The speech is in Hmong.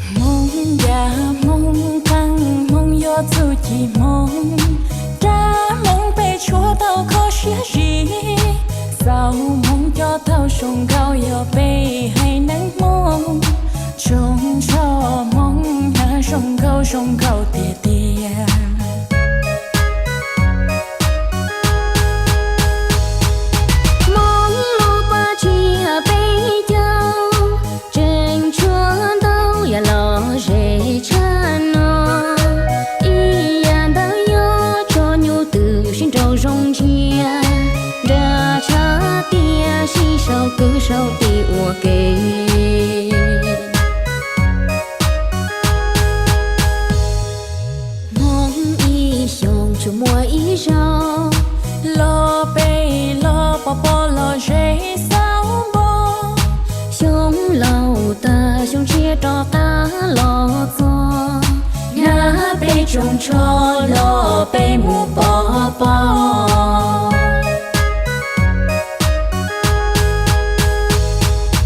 Hmoob yam Hmoob qeej, Hmoob yuav txuj ci Hmoob, rab Hmoob peb tshuav tau kho siab zim, xaus Hmoob cov thaub zoo nkauj yog peb haiv neeg Hmoob, tsoom tsho Hmoob hnav zoo nkauj zoo nkauj tiag tiag. Hmoob lub paj tsiab peb caug, tseem tshuav ntau yam lom zem tshaj no. Ib yam ntawd yog tso nyuj twm sib nraus zoo ntsia, nra tshaj tias sib sau kwv sau tij ua ke. Hmoob ib xyoos tsuas muaj ib zaug, los peb los pov pob lom zem xaus npo. Xyoo laus tag xyoo tshiab rov qab los txog, hnyav peb tsoom tsho los peb mus pov pob.